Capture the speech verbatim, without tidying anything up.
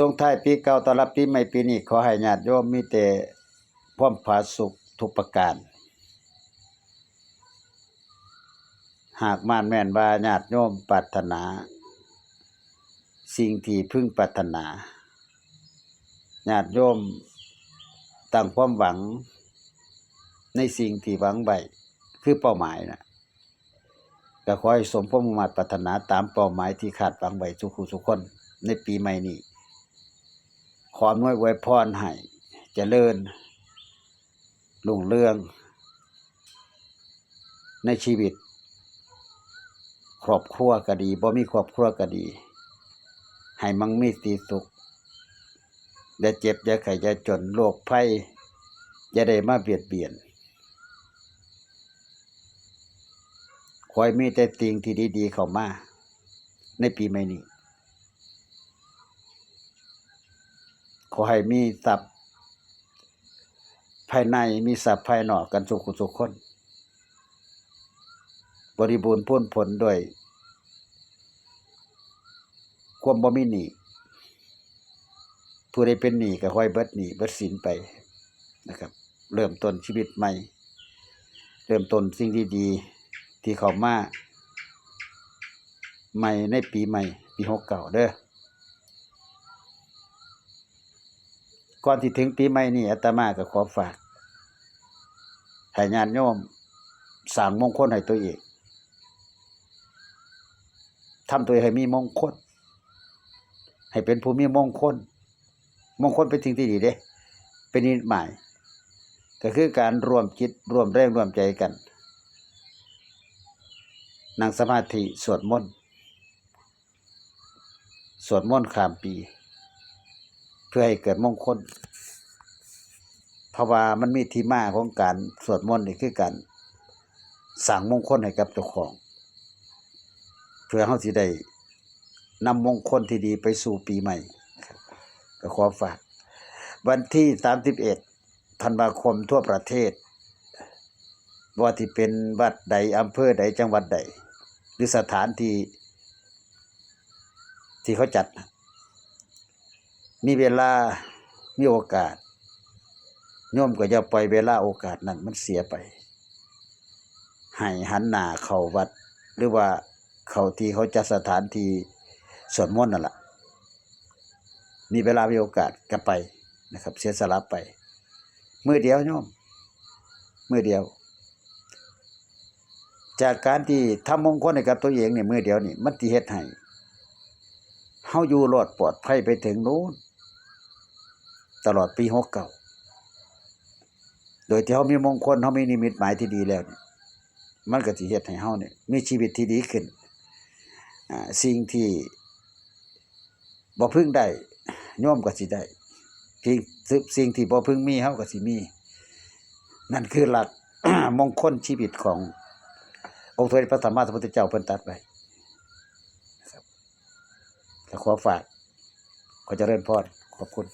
ส่งท้ายปีเก่าต้อนรับปีใหม่ปีนี้ ขอให้ญาติโยมมีแต่ความผาสุกทุกประการ หากม่านแม่นว่าญาติโยมปรารถนา สิ่งที่พึงปรารถนา ญาติโยมตั้งความหวัง ในสิ่งที่หวังไว้ คือเป้าหมายนะ ก็ขอให้สมความมุ่งมาดปรารถนาตามเป้าหมายที่คาดหวังไว้ทุกผู้ทุกคน ในปีใหม่นี้ ขออำนวยอวยพรให้เจริญรุ่งเรือง ในชีวิต ครอบครัวก็ดี บ่มีครอบครัวก็ดี ให้มั่งมีสีสุข อย่าเจ็บ อย่าไข้ อย่าจน โรคภัย อย่าได้มาเบียดเบียน ขอให้มีแต่สิ่งที่ดีๆเข้ามา ในปีใหม่นี้ ขอให้มีทรัพย์ภายใน มีทรัพย์ภายนอกกันทุกผู้ทุกคน บริบูรณ์พูนผลด้วย ความบ่มีหนี้ ผู้ใดเป็นหนี้ก็ขอให้เบิดหนี้เบิดสินไปนะครับ เริ่มต้นชีวิตใหม่ เริ่มต้นสิ่งดีๆที่เข้ามาใหม่ในปีใหม่ ปีหกเก้าเด้อ ก่อนที่ถึงปีใหม่นี่ อาตมาก็ขอฝาก ให้ญาติโยมสร้างมงคลให้ตัวเอง ทำตัวเองให้มีมงคล ให้เป็นผู้มีมงคล มงคลเป็นสิ่งที่ดีเด้ เป็นนิมิตหมาย ก็คือการร่วมจิตร่วมแรงร่วมใจกัน นั่งสมาธิสวดมนต์ สวดมนต์ข้ามปี เพื่อให้เกิดมงคล เพราะว่ามันมีที่มาของการสวดมนต์นี่คือการสร้างมงคลให้กับเจ้าของ เพื่อเฮาสิได้นำมงคลที่ดีไปสู่ปีใหม่ ก็ขอฝาก วันที่สามสิบเอ็ดธันวาคมทั่วประเทศ บ่ว่าที่เป็นวัดใด อำเภอใด จังหวัดใด หรือสถานที่ที่เขาจัด มีเวลา มีโอกาส โยมก็อย่าปล่อยเวลาโอกาสนั้นมันเสียไป ให้หันหน้าเข้าวัด หรือว่าเข้าที่เขาจัดสถานที่สวดมนต์นั่นล่ะ มีเวลามีโอกาสก็ไปนะครับ เสียสละไป มื้อเดียวโยม มื้อเดียว จากการที่ทำมงคลให้กับตัวเองเนี่ย มื้อเดียวนี่ มันสิเฮ็ดให้เฮาอยู่รอดปลอดภัยไปถึงโน้น ตลอดปีหกเก้า โดยที่เฮามีมงคล เฮามีนิมิตหมายที่ดีแล้วเนี่ย มันก็สิเฮ็ดให้เฮาเนี่ยมีชีวิตที่ดีขึ้น อ่า สิ่งที่บ่พึงได้ โยมก็สิได้ สิ่ง สิ่งที่บ่พึงมี เฮาก็สิมี นั่นคือหลัก มงคลชีวิตขององค์สมเด็จพระสัมมาสัมพุทธเจ้าเพิ่นตรัสไว้นะครับ ก็ขอฝาก ขอเจริญพร ขอบคุณ